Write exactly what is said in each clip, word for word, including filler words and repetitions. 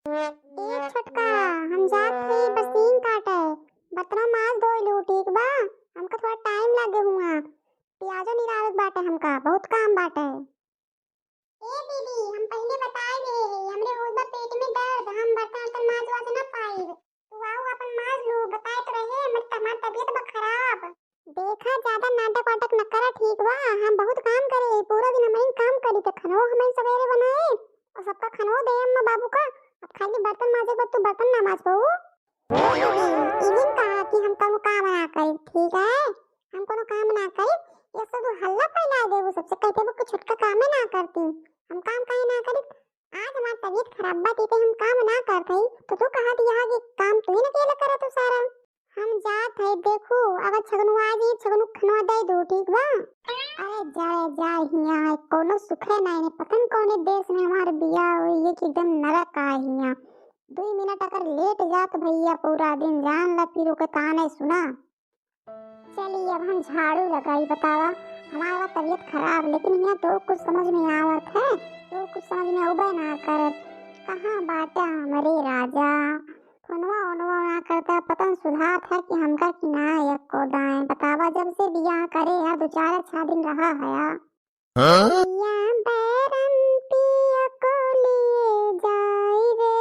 ए छोटका, हम जात हई बरसीन काटे, बर्तनवा माज धोइ लू, ठीक बा? हमका थोड़ा टाइम लागे हुआ, पियाजो निरावे के बाटे हमका, बहुत काम बाटे। ए दीदी, हम पहिले बताइ दे रहे, हमरे होत बा पेट में दर्द, हम बर्तन वर्तन माज वाज ना पाइब। तू आउ अपन माज लू, बताए तो रहे, हमर त-, हमार तबीयत बा खराब। देखा, ज्यादा नाटक वाटक न करा, ठीक बा? हम बहुत काम करे, पूरा दिन हमही काम करी, त खनवो हमही सबेरे बनाए, और सबका खनवो दे अम्मा बाबू का। अब खाली बर्तन माजे के बाद तू बर्तन ना माज पाऊ। इदिन कहा कि हम कौनो काम ना करी, ठीक है? हम कौनो काम ना करी, ये सब तू हल्ला फैला देबू, सबसे कहते वो कि छोटका कामे ना करती, हम काम काहे ना करी? आज हमार तबीयत खराब बा, ते हम काम ना करत हई, तो तू कहत यहाँ कि काम तू ही न अकेले करत हो सारा। हम जात हई, देखू, अगर छगनू आ जाई, छगनू खनवा दे दो, ठीक बा? अरे जा, जा हिया, कौनो सुखे नाई ने, पता न कौने देश में हमार बियाह हुई है कि एकदम नरक आ हिया। दुई मिनट अगर लेट जात भैया, पूरा दिन जान ला, फिर ओके ताने सुना। चली, अब हम झाड़ू लगाई, बतावा, हमारा तबीयत खराब, लेकिन यहाँ तो कुछ समझ में आवत है, तो कुछ समझ में अउबे ना करत। कहाँ बाटे हमरे राजा? फोनवा ओनवा ना करता, पता न सुधात है कि हमका कि ना एको दाएं। बतावा, जब से बियाह करे है, दो चार अच्छा दिन रहा है। हाँ? या बैरम पिया को लिए जाई रे,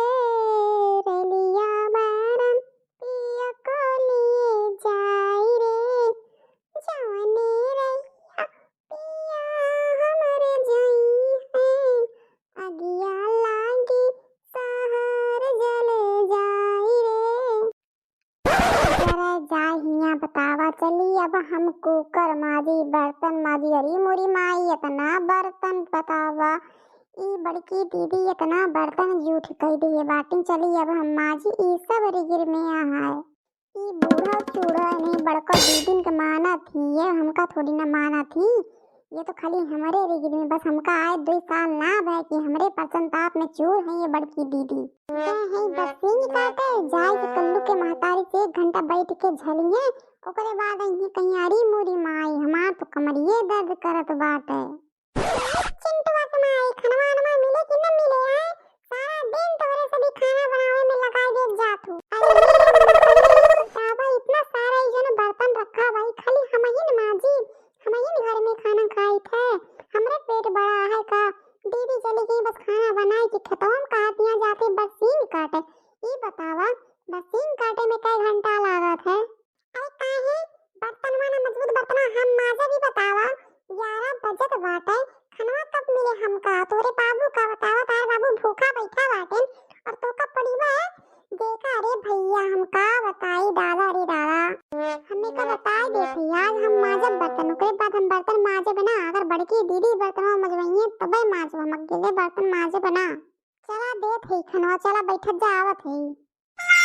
रेलिया बैरम पिया को लिए जाई रे, जवने रहिया पिया हमरे जाई है, अगिया लागी सहर जले जाई रे। जरा जा हिया बतावा, चली अब हम कुकर माजी, बर्तन माजी। अरे मोरी माई, इतना बर्तन बतावा, ई बड़की दीदी इतना बर्तन जूठ कई दिए बाटिन। चली अब हम माजी, ई सब रिगिर में आहाय। ई बूढ़ा चूढ़ा नहीं, बड़का दीदिन के माना थी, ये हमका थोड़ी ना माना थी। ये तो खाली हमरे रिगिर में, बस हमका आए दुई साल ना भय कि हमरे पश्चाताप में चूर है ये बड़की दीदी। गए हैं बरसीन काटे, जाए के कल्लू के महतारी से एक घंटा बैठ के झलिए, ओकरे बाद अइहे कहीं, "अरे मोरी माई, हमार तो कमरिये दर्द करत बाटे।" चिंटुआ के माई, खनवा वनवा मिले कि न मिले आए? सारा दिन तोहरे सभी खाना बनावे में लगाई देत जात हूँ। अरे, बाबा, इतना सारा ई जौन बर्तन रखा भाई, खाली हमहिन माजी, हमहिन घर में खाना खाइत है। हमरे पेट बड़ा है का? दीदी चली गई बस खाना बनाए के खेतवा में, कहा दिया जाते बरसीन काटे। ई बतावा, बरसीन काटे में कई घंटा लागत है? अरे काहे? बर्तनवा ना मजबूत बर्तनवा हम माजे भी बतावा। ग्यारह बजत बाटे, खनवा कब मिले हमका? तोरे बाबू का बतावा, तार बाबू भूखा बैठा बाटेन और तोका पड़ीबा है। देखा रे भैया, हम का बताई दादा रे दादा। हमें का बताई देत ही, आज हम माजब बर्तन, ओकरे बाद हम बर्तन माजे बिना, अगर बड़की दीदी बर्तनवा मजवइये तबे माजब, हम अकेले बर्तन माजे बिना। चला देत ही खनवा, चला बैठत जा, आवत ही।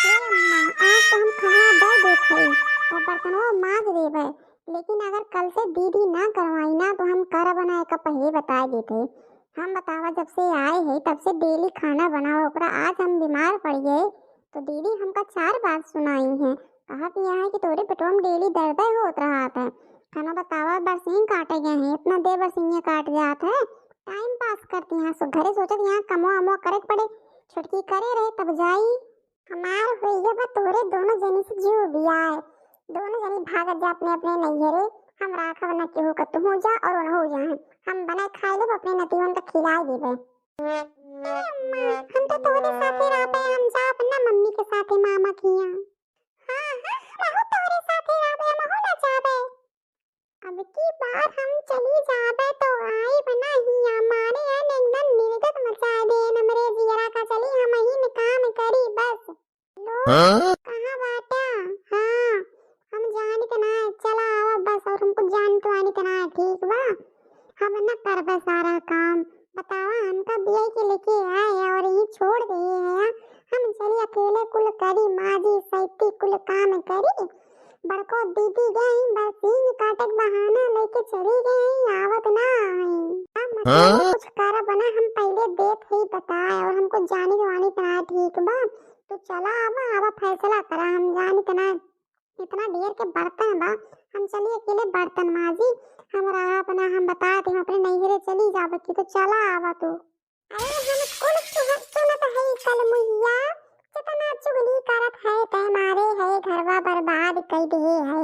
ए अम्मा, आज तो हम खाना दे देत हई और बर्तनवा माज देबे, लेकिन अगर कल से दीदी ना करवाई ना तो हम करब ना, एका पहिले बताए देत हई। हम बतावा जब से आए हई तब से डेली खाना बनावा ओकरा, आज हम बीमार पड़ गए तो दीदी हमका चार बात सुनाई है। कहा कि यहाँ कि तोरे पेटवा में डेली दर्द होत रहत है। खाना बतावा बरसीन काटे गए हैं, इतना देर बरसीनिया काट जात है, टाइम पास करती हैं। सो घरे सोचत यहाँ कमवा अमवा करे के पड़े, छोटकी करे रहे तब जाई। हमार होइया बा तोहरे दोनों जनी से जीव बियाह। दोनों जनी भागत जा अपने अपने नैहरे, हम राखब न केहू का, तुहू जा और ओनहू जा। हम बनाए खाए लेब, अपने नतीवन का खिलाए देबे। ए अम्मा, हम तो तोहरे साथे रहबे, हम जाब ना मम्मी के साथे मामा किया। हाँ, हाँ, हमहू तोहरे साथे रहबे, हमहू ना जाबे। अब की बार हम चली जाबे तो आइब ना हिया, मारे अन एकदम निर्गत मचाए देन हमरे जियरा का। चली हमहिन काम करी बस। लो, हाँ? कहाँ बाटा? हाँ, हम जानित ना है, चला आवा बस, और हमको जानित वानित ना है, ठीक बा? हम न करबे सारा काम। बतावा, हमका बियाह के लेके आए और यहीं छोड़ दिए हैं। हम चली अकेले कुल करी, माजी सैती कुल काम करी। बड़को दीदी गई, बरसीन काटे के बहाना लेके चली गई, आवत ना आई। हम हाँ? कुछ करब ना, हम पहले देत ही बताए और हमको जानी जवानी तना ठीक बा। तू चला आवा, आवा फैसला करा, हम जानी तना। इतना ढेर के बर्तन बा, हम चली अकेले बर्तन माजी। हमरा अपना हम बता दे, हम अपने नैहरे चली जाबे की, तो चला आवा तू। अरे हम कुल सुन-, सुनत हई, कलमुहिया, जितना चुगली करत है, तै मारे है, घरवा बर्बाद कई दे है।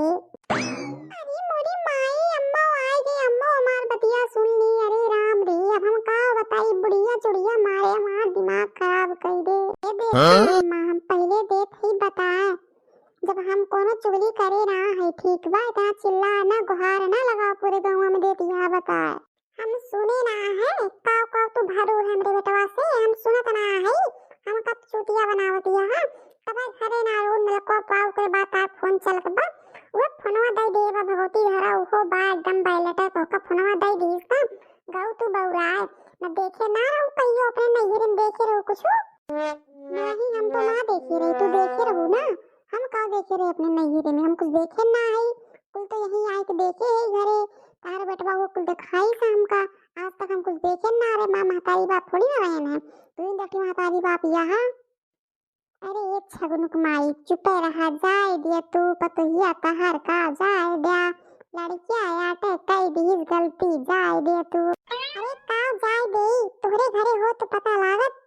अरे मोरी माई, अम्मा आए गए, अम्मा हमार बतिया सुन ली। अरे राम रे, अब हम का बताई, बुढ़िया चुड़िया मारे हमार दिमाग खराब कई दे। ये देख हाँ? अम्मा, हम पहले देत ही बताए, जब हम कोनो चुगली करे ना है, ठीक बा, इतना चिल्ला ना, गुहार ना लगाओ पूरे गाँव में, देत यह बताए। हम सुने ना है, काव काव तू भरू है हमरे बेटवा से, हम सुनत ना है, हम कब चूतिया बनावत यह, तब घरे ना रो, नलको पाव के बात आ फोन चलत बा, वो फोनवा दे दे बा भगवती घरा, उहो बा एकदम बैलेटर, तो का फोनवा दे दीस ना, गऊ तू बौराए, न देखे ना रहू कहियो अपने नैहरे में देखे रहू कुछ। नहीं, हम तो ना देखे रहे, तू देखे रहू ना, हम का देखे रहे अपने नैहरे में, हम कुछ देखे ना है, कुल तो यहीं आए के देखे है घरे, तार बेटवा वो कुल दिखाई से हमका, आज तक हम कुछ देखे ना रहे, माँ महतारी बाप थोड़ी ना रहे हैं, तू ही देखी महतारी बाप यहाँ। अरे ये छगनुक माई, चुपे रहा, जाए दिया तू, पतोहिया तहार का जाए दिया, लड़किया आटे कई दीस गलती, जाए दिया तू। अरे का जाए दे, तोहरे घरे हो तो पता लागत,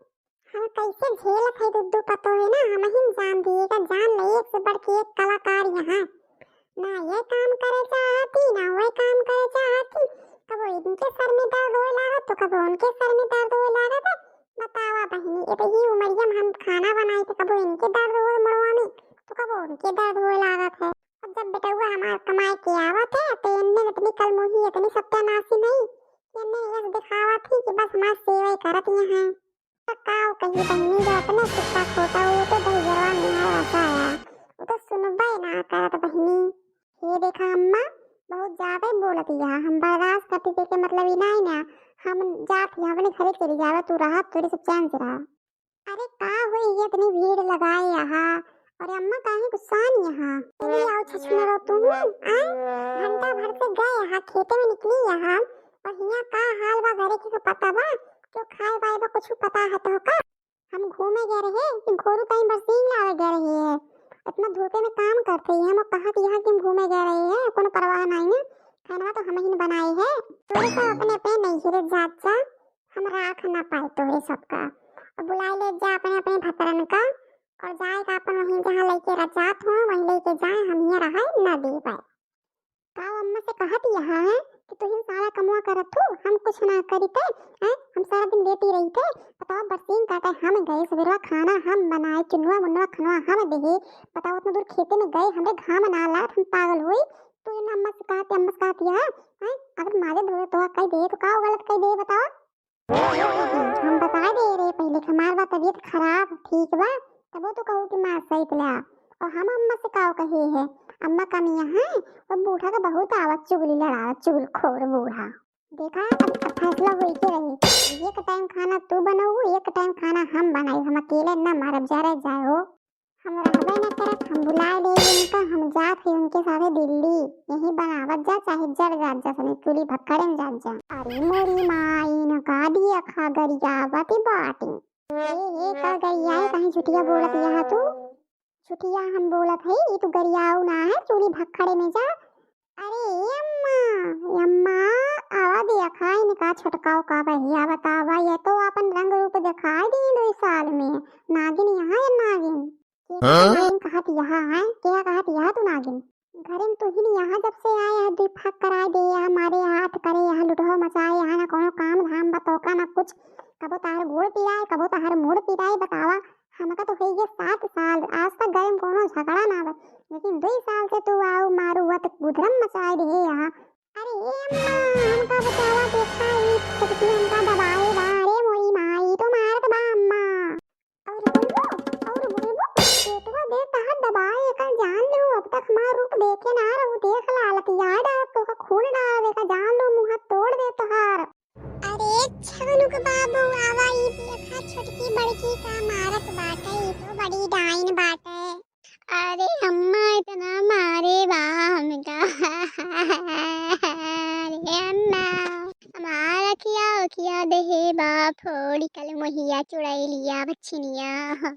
हम कैसे झेलत है दुद्दू पतोहे ना, हम ही जान दिए का जान ले, एक से बढ़ के एक कलाकार यहाँ। ना ये काम करे चाहती, ना वो काम करे चाहती, कबो इनके सर में दर्द होए लागत, तो कबो उनके सर में दर्द होए लागत है। बतावा बहिनी, इतनी उमरिया में हम खाना बनाई, तो कबो इनके दर्द होए मुड़वा में, तो कबो उनके दर्द होए लागत है। अब जब बेटउआ हमार कमाए के आवत है, तो इनने इतनी कलमुही, इतनी सत्यानाशी नहीं, कि इनने यस दिखावत ही कि बस हमार सेवा ही करत यहाँ। तो काव कही बहिनी, जो अपने कुत्ता खोटा हो तो दहिजरवा में है वसा है, वो तो सुनबे ना करत बहिनी। ये देखा अम्मा, बहुत ज्यादा ही बोलत यह, हम बर्दाश्त करती देखे मतलब ही नहीं ना, हम जात ही अपने घरे चली जावे, तू रहा, तोरे सब चैन से रहा। अरे का हुई ये इतनी भीड़ लगाए यहाँ, और अम्मा काहे गुस्सान यहाँ? चली आओ छछनरो तू, आ? घंटा भर से गए यहाँ खेते में निकली यहाँ, और हियाँ का हाल बा घरे के पता बा? क्यों खाए वाए बा कुछ पता है तो का? हम घूमे गए रहे कि घोरू ताई बरसीन लावे गए रहे है। इतना धूपे में काम करते ही हम कहा कि यहाँ कि हम घूमे गए रहे हैं, कोनो परवाह नहीं है। खाना तो हम ही बनाए है। तोरे सब अपने अपने नैहरे जात जा, हम राख ना पाए तोरे सबका। अब बुलाए ले जा अपने अपने भतरन का, और जाए का अपन वहीं जहाँ लेके रजात हो, वहीं लेके जाए, हम यहाँ रहे ना दे पाए। का वो अम्मा से कहत यहाँ है कि तुहिन सारा कमवा करत हो, हम कुछ ना करी थे, हैं? हम सारा दिन लेटी रही थे। बताओ बरसीन काटे हम गए, सवेरवा खाना हम बनाए, चुनुआ मुनुआ खनवा हम देहे। बताओ उतना दूर खेते में गए, हमरे घाम ना लागत, हम पागल हुई। तू इन अम्मा से कहत, अम्मा से कहत यहाँ, हैं? अगर मारे धोए तो कह दे तो का गलत कह दे बताओ? हम बता दे रहे पहले कि हमार बा तबीयत खराब, ठीक बा, तबो तो कहू कि मार सहित ले आ। और हम अम्मा से काव कहे है, अम्मा कमी है, वो बूढ़ा का बहुत आवत चुगली लड़ावत, चुगलखोर बूढ़ा। देखा, अब, अब फैसला होई के रही, एक टाइम खाना तू बनाऊ, एक टाइम खाना हम बनाई, हम अकेले ना मारब, जा रह जाए हो। हम रहबे न करत, हम बुलाए ले इनका, हम जात है उनके साथे दिल्ली। यहीं बनावत जा, चाहे जड़ जात जा, सने चूल्ही भक्खड़े में जात जा। अरे मोरी माई, न का दिया खा गरियावत बाटी। ए, ए, का गरियाए, कहीं झुटिया बोलत यहाँ तू? झुटिया हम बोलत है, ई तू गरियाऊ ना है, चूल्ही भक्खड़े में जा। अरे ए अम्मा, ए अम्मा, आवा देखा इनका छोटकाओ का बहिया बतावा, ये तो अपन रंग रूप दिखाई दी दो साल में। नागिन यहाँ है नागिन। के हाँ? नागिन कहत यहाँ है, के कहत यहाँ तू नागिन? घरे में तू ही नहीं यहाँ जब से आए हैं, दुई फाक कराए दे, यहाँ मारे, यहाँ हाथ करे, यहाँ लुटहो मचाए, यहाँ ना कोनो काम धाम बतौका ना कुछ। कबो तार गोड़ पिराए, कबो तार मुड़ पिराए, बतावा। हमका तो होइगे सात साल, आज तक घरे में कोनो झगड़ा ना बा, लेकिन दुई साल से तू आऊ मारू वत गुदरम मचाए रहे यहाँ। अरे ए अम्मा, हमका बचावा, देखा ई छोटकी हमका दबाए बा। अरे मोरी माई, तो मारत बा अम्मा। और बोलबो, और बोलबो, पेटवा दे तहार दबाए, एकर जान लो, अब तक हमार रूप देखे ना रहू, देख लालत याद आ, तोका खून डाल, एकर जान लो, मुँह तोड़ दे तोहार। अरे छगनू के बाबू, आवा ई देखा, छोटकी बड़की का मारत बाटे, ई तो बड़ी डाइन बाटे। अरे अम्मा, इतना मारे बा हमका। अरे अम्मा, हमार अखिया उखिया देहे बा फोड़ी, कलमुहिया चुड़ैलिया बछिनिया।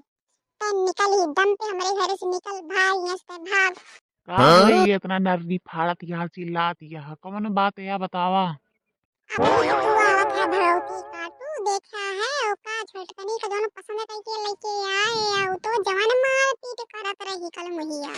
तो निकल ही दम पे हमरे घरे से निकल, भाग यहाँ से भाग। का हाँ? भई इतना नर्री फाड़त यहाँ चिल्लात यहाँ, कौन बात है या बतावा? अबे तू आवत है भड़ौती काटू, देखा है, ओका छोटकनी का जौन पसंद करके लेके आए, आ उ तो जवन मारपीट करत रही कल मुहिया।